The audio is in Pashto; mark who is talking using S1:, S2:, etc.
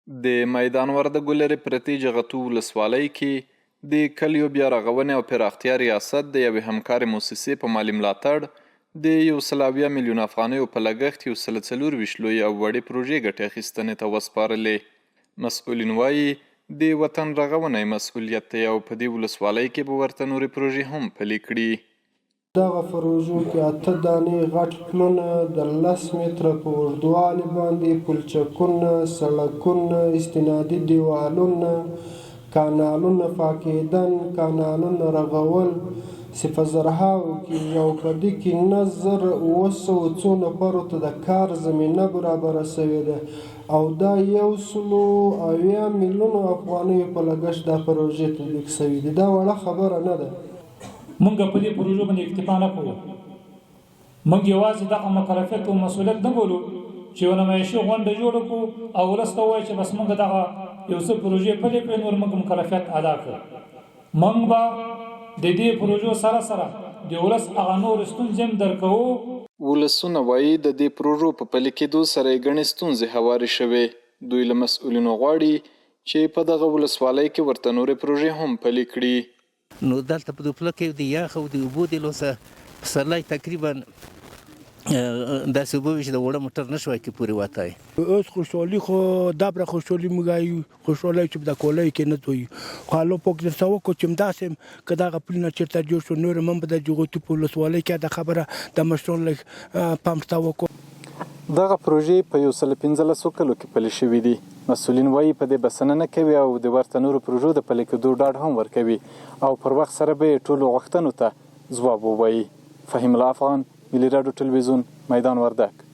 S1: د میدان وردګو لرې پرتې جغتو ولسوالۍ کې د کلیو بیا رغونې او پراختیا ریاست د یوې همکارې موسسې په مالي ملاتړ د یو سل 70 میلیون افغانیو په لګښت یو سل 24 لویې او وړې پروژې ګټې اخیستنې ته وسپارلې. مسؤلین وايي، د وطن رغونه یې مسؤلیت دی او په دې ولسوالۍ کې به ورته نورې پروژې هم پلې کړي.
S2: دغه پروژو کې اته دانې غټ پلونه د 10 متره په اوږدوالي باندې، پلچکونه، سړکونه، استنادي دیوالونه، کانالونه پاکېدن، کانالونه رغول چې په زرهاوو کېږي او په دې کې 9700 څو نفرو ته د کار زمینه برابره شوې ده او دا 170 میلیونو افغانیو په لګښت دا پروژې تطبیق شوې دي. دا وړه خبره نه ده.
S3: مونږ په دې پروژو باندې اکتفا نه کوو. مونږ یوازې دغه مکلفیت او مسوولیت نه بولو چې یو نمایشي غونډه جوړه کړو او ولس ته ووایو چې بس مونږ دغه یو څه پروژې پلې کړې، نور مونږ مکلفیت ادا کړ. مونږ به د دې پروژو سره سره د ولس هغه نورې ستونزې هم درک کوو.
S1: ولسونه وايي، د دې پروژو په پلي کېدو سره یې ګڼې ستونزې هوارې شوې. دوی له مسؤلینو غواړي چې په دغه ولسوالۍ کې ورته نورې پروژې هم پلي کړي.
S4: نو دلته په دوپله کې د یخ او د اوبو د لوسه پسرلی تقریبا داسې اوبه وي چې د وړه موټر نه شوای کې پورې وتای.
S5: اوس خوشحالي خو دبره خوشحالي موږ یو خوشحالي چې د کولای کې نه دوی خو الله پاک درته وکړو چې داسې که دغه پلونه چېرته جوړ شو نور هم به د جغتو په ولسوالۍ کې د خبره د مشران لږ پام ته وکړو.
S1: دغه پروژې په یو سل پنځلسو کلو کې پلي شوې دي. مسؤلین وايي، په دې بسنه نه کوي او د ورته نورو پروژو د پلي کېدو ډاډ هم ورکوي او پر وخت سره به یې ټولو غوښتنو ته ځواب ووايي. فهیم الله افغان، ملي راډیو ټلویزیون، میدان وردک.